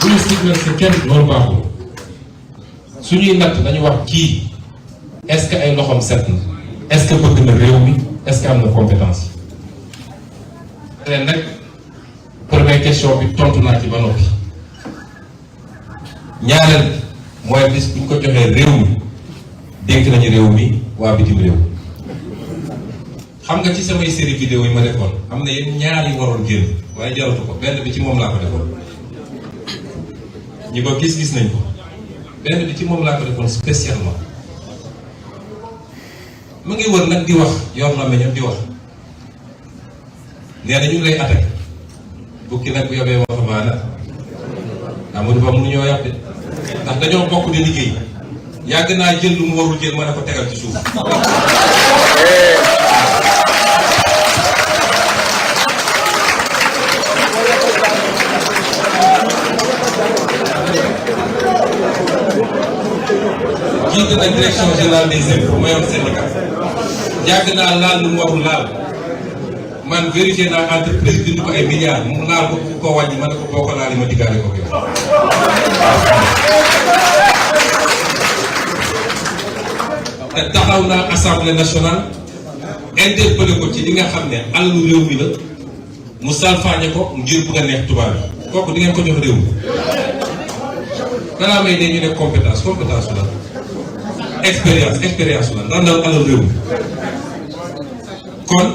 suñu stigmatiser kenn loolu baaxul suñuy natt dañu wax kii est-ce que ay loxoom set na est-ce que bëgg na réew mi est-ce que am na compétence yi. leen nag première question bi tontu naa ci ba noppi ñaareel mooy bis bu ñu ko joxee réew mi dénk nañu réew mi waa bitim réew. xam nga ci samay série vidéo yi ma defoon am na yenn ñaar yu waroon génn waaye jaratu ko benn bi ci moom laa ko defoon ñi ko gis nañ ko benn bi ci moom laa ko defoon spécialement mu ngi wër nag di wax yor na meññam di wax nee na ñu ngi lay attaqué bukki nag bu yobee waxambaane Amadou Ba mënu ñoo yàpp de ndax dañoo bokk di liggéey yàgg naa jël lu mu warul jël mën a ko tegal ci suuf. jiite na direction générale des impôts ma yor syndicat yàgg naa laal lu mu warul laal man vérifié naa entreprise bind ko ay milliards mu laal ko bu ko wàññi ma ne ko boo ko laal ma diggaale ko yow. te taxaw naa assemblée nationale interpellé ko ci li nga xam ne alalu réew mi la mu salfaañe ko ngir bëgg a neex tubaab yi kooku di ngeen ko jox réew mi. balaa may ne ñu ne compétence la expérience la ndax ndaw alal réew mi kon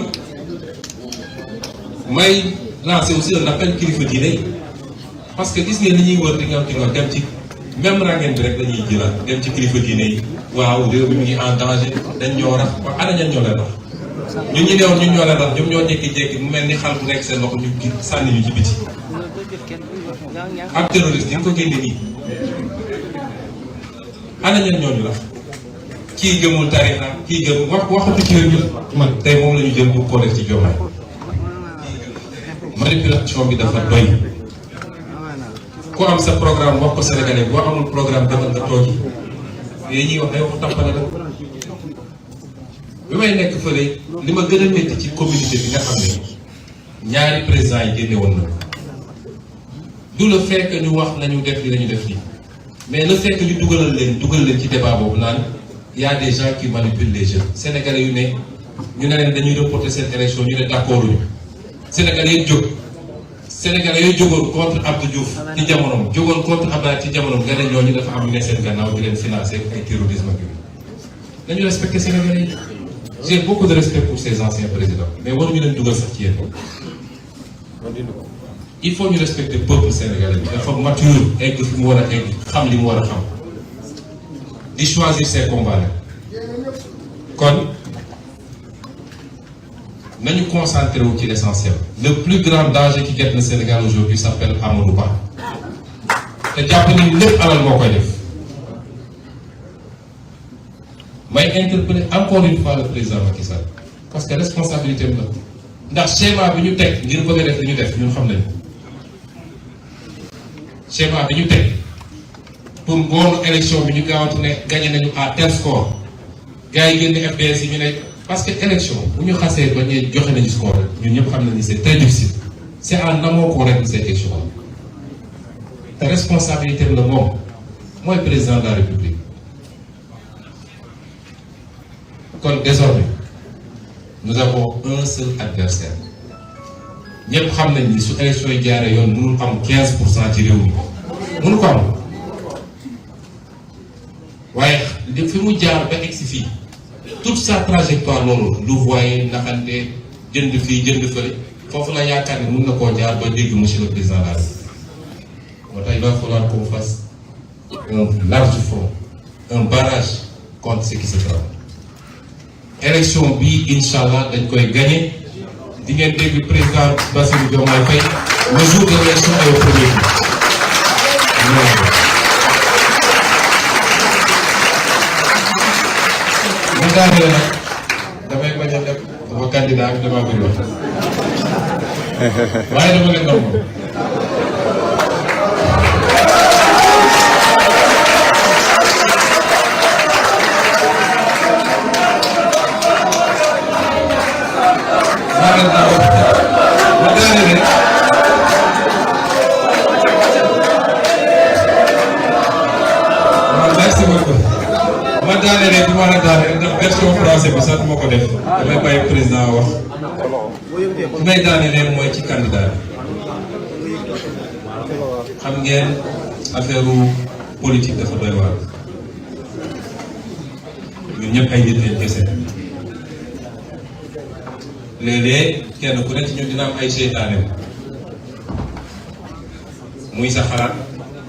may lancer aussi un appel kilifa diine parce que gis ngeen ni ñuy wër di nga dem ci même rangeen bi rek dañuy jëlaat dem ci kilifa diine yi waaw réew mi ngi en danger dañ ñoo rax ba ana ñan ñoo leen rax ñun ñi neewoon ñun ñoo leen rax ñoom ñoo jékki-jékki mu mel ni xal bu nekk seen loxo ñu sànni ñu ci biti ab terroriste di nga ko génne nii ana ñan ñooñu la kii gëmul tarixa kii gëm waxatu ci ñu man tey moom la ñu jël bu ko def ci Diomaye manipulation bi dafa doy ku am sa programme wax ko Sénégalais boo amul programme demal nga toogi yooyu ñuy wax day waxu tampale la bi may nekk fële li ma gën a métti ci communauté bi nga xam ne ñaari président yi génne woon na du le fait que ñu wax nañu def li nañu def lii mais le fait que ñu dugal leen ci débat boobu naan y a des gens qui manipulent les jeunes sénégalais yu ne ñu ne leen dañuy reporter cette élection ñu ne d'accord ñu sénégalais yi jóg sénégalais yooyu jógoon contre Abdou Diouf ci jamonoom jógoon contre Abdoulaye ci jamonoom nga ne ñooñu dafa am ñu ne seen gannaaw di leen financer ay terrorisme ak yooyu dañu respecter sénégalais yi j'ai beaucoup de respect pour ces anciens présidents mais waruñu leen dugal sax ci yéen il faut ñu respecter peuple sénégalais bi dafa mature egg fi mu war a egg xam li mu war a xam di choisir ses combats nag kon nañu concentré wu ci l'essentiel. Le plus grand danger qui guette le Sénégal aujourd'hui s'appelle Amadou Ba te jàpp nañu lépp alal moo koy def may interpeller encore une fois le président Macky Sall parce que responsabilité am la ndax schéma bi ñu teg ngir bëgg a def li ñu def ñun xam nañu schéma bi ñu teg pour ngoonu élection bi ñu gaawante ne gagné nañu à tel score gars yi génn FDS yi ñu ne parce que élection bu ñu xasee ba ñu joxe nañu score ñun ñëpp xam nañu ni c'est très difficile c'est en amont qu'on règle cette élection te responsabilité bi la moom mooy président de la République kon désormais nous avons un seul adversaire ñëpp xam nañ ni su élection yi jaaree yoon mënul am 15% ci réew mi mënu ko am waaye li fi mu jaar ba egsi fii toute sa trajectoire loolu lu voyé naxante jënd fii jënd fële foofu la yaakaar ne mën na koo jaar ba dégg monsieur le président de la République moo tax il va falloir qu'on fasse un large front un barrage contre ce qui se trame élection bi incha allah dañ koy gagné di ngeen dégg président Bassirou Diomaye Faye le jour de l'élection est au premier tour. ma daanee nag damay bañ a def dama candidat ak dama bëri wax waaye dama leen doon version français bi sax moo ko def damay bàyyi président wax fi may daane leen mooy ci candidat xam ngeen affaire politique dafa doy waar ñun ñëpp ay nit lañ kese léeg-léeg kenn ku ne ci ñun dina am ay seytaane muy sa xalaat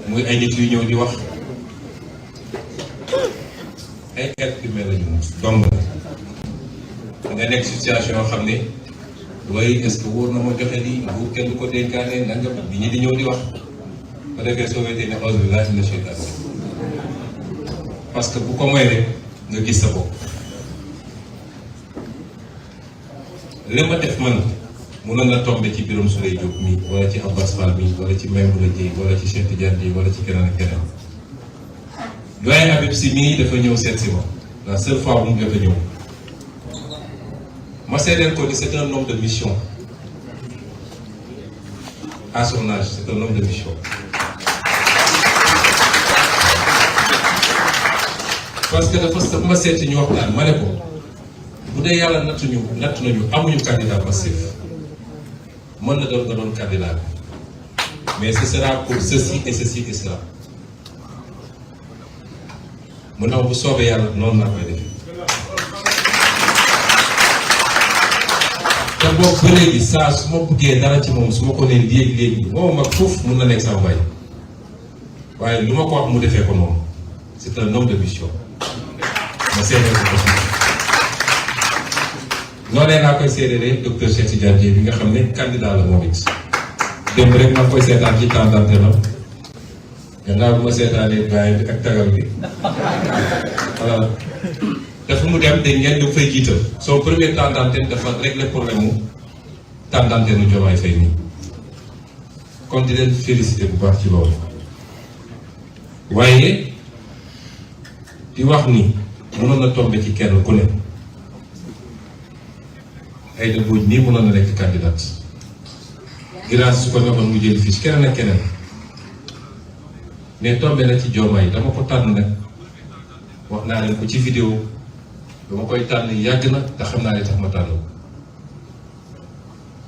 muy ay nit yu ñëw di wax ay être humain lañu dong nga nekk situation yoo xam ne waaye est-ce que wóor na ma joxe lii bu kenn du ko dénkaane nanga bi ñi di ñëw di wax ba defee soo wetee ne auzu billaahi mina shaytaan parce que bu ko moy rek nga gis sa bopp li ma def man mënoon na tombé ci Birame Souleye Diop mi wala ci Abbas Fall mi wala ci Maimouna Dièye wala ci Cheikh Tidiane Dièye wala ci keneen ak keneen doyen Habib Sy mii dafa ñëw seet si ma la seule fois bu mu jot a ñëw ma seedeel ko ni c'est un homme de mission à son âge c'est un homme de mission parce que dafa ma seeti ñu waxtaan ma ne ko bu dee yàlla natt nañu amuñu candidat passif mën na doon nga doon candidat mais ce sera pour ceci et ceci et cela mu ndax bu soobee yàlla noonu laa koy defee te boobu ba léegi saa su ma buggee dara ci moom su ma ko nee léegi moom mag foofu mun na nekk sama bay waaye lu ma ko wax mu defee ko noonu c'est un homme de mission ma seedeel ko aussi noonee laa koy seedelee docteur Cheikh Tidiane Dièye bi nga xam ne candidat la moom it démb rek maa ngi koy seetaan ci temps d'antenne gannaaw bu ma seetaanee baay bi ak tagal bi voilà dafa mu dem dégg ngeen ñu fay jiital son premier temps d'antenne dafa régler problème mu temps d'antenne u Diomaye Faye nii kon di leen féliciter bu baax ci loolu waaye di wax ni mënoon na tomber ci kenn ku ne Aïda Mbodj nii mënoon na nekk candidat grâce su ko neexoon mu jël fiche keneen ak keneen mais tombé na ci Diomaye dama ko tànn nag wax naa leen ko ci vidéo dama koy tànn yàgg na te xam naa ne tax ma tànn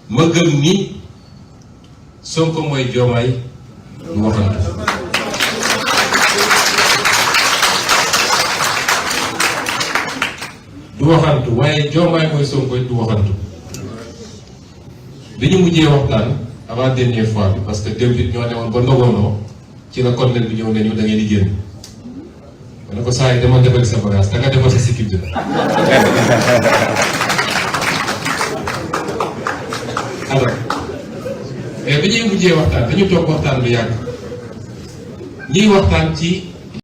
ma gëm ni Sonko mooy Diomaye du waxantu du waxantu waaye Diomaye mooy Sonko du waxantu bi ñu mujjee waxtaan avant dernière fois bi parce que démb it ñoo demoon ba ndogonoo ci la colonel bi ñëw ne ñu da ngeen di génn ma ne ko saa yi dama defal sa bagage da nga defal sa sikib bi alors bi ñuy mujjee waxtaan dañu toog waxtaan lu yàgg ñuy waxtaan ci